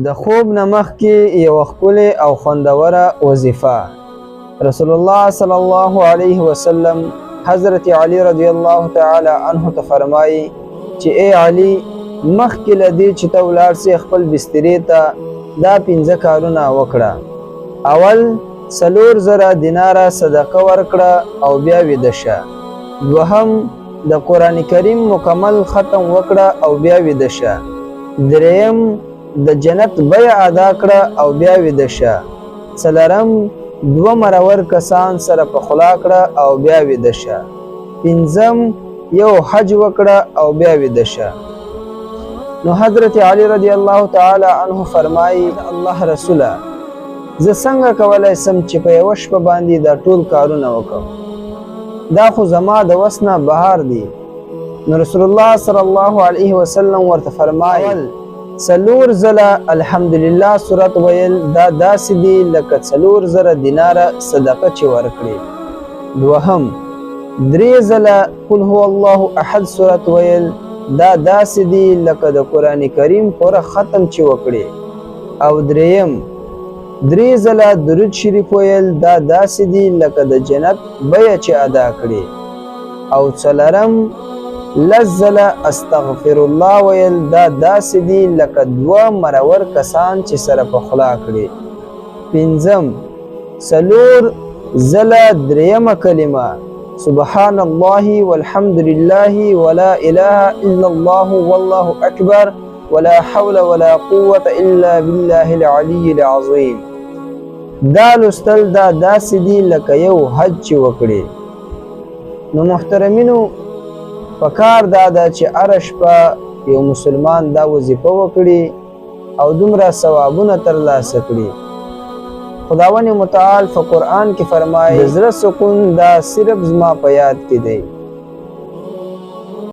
د خوب نه مخکې یوه ښکلې او خوندوره وظیفه. رسول الله صلی الله علیه وسلم حضرت علی رضی الله تعالی عنه ته فرمایي چې ای علی، مخکې له دې چې ته ولاړ سې خپل بسترې ته، دا پنځه کارونه وکړه. اول، 4000 دیناره صدقه ورکړه او بیا ویده شه. دوهم، د قرآن کریم مکمل ختم وکړه او بیا ویده شه. دریم، د جنت بیع ادا کړه او بیا ویده شه. څلورم، دوه مرور کسان سره په خلا کړه او بیا ویده شه. پنځم، یو حج وکړه او بیا ویده شه. نو حضرت علی رضی الله تعالی عنه فرمایي، الله رسوله، زه څنګه کولای سم چې په یوه شپه باندې دا ټول کارونه وکړم؟ دا خو زما د وس نه بهر دي. نو رسول الله صلی الله علیه وسلم ورته فرمایي، څلور ځله الحمدلله سورت ویل دا داسې دي لکه 4000 دیناره صدقه چې ورکړي. دوهم، درې ځله قل هو الله احد سورت ویل دا داسې دي لکه د قرآن کریم پوره ختم چې وکړي. او دریم، درې ځله درود شریف ویل دا داسې دي لکه د جنت بیه چې ادا کړي. او څلورم، لس ځله استغفر الله ویل دا داسې دي لکه دوه مرور کسان چې سره په خلا کړي. پنځم، څلور ځله دریمه کلمه سبحان الله والحمد لله ولا اله الا الله والله اکبر ولا حول ولا قوة الا بالله العلی العظیم، دا لوستل دا داسې دي لکه یو حج چې وکړي. نو محترمینو، پکار دا ده چې هره شپه یو مسلمان دا وظیفه وکړي او دومره ثوابونه ترلاسه کړي. خداوند متعال په قرآن کې فرمایي، د زړه سکون دا صرف زما په یاد کې دی.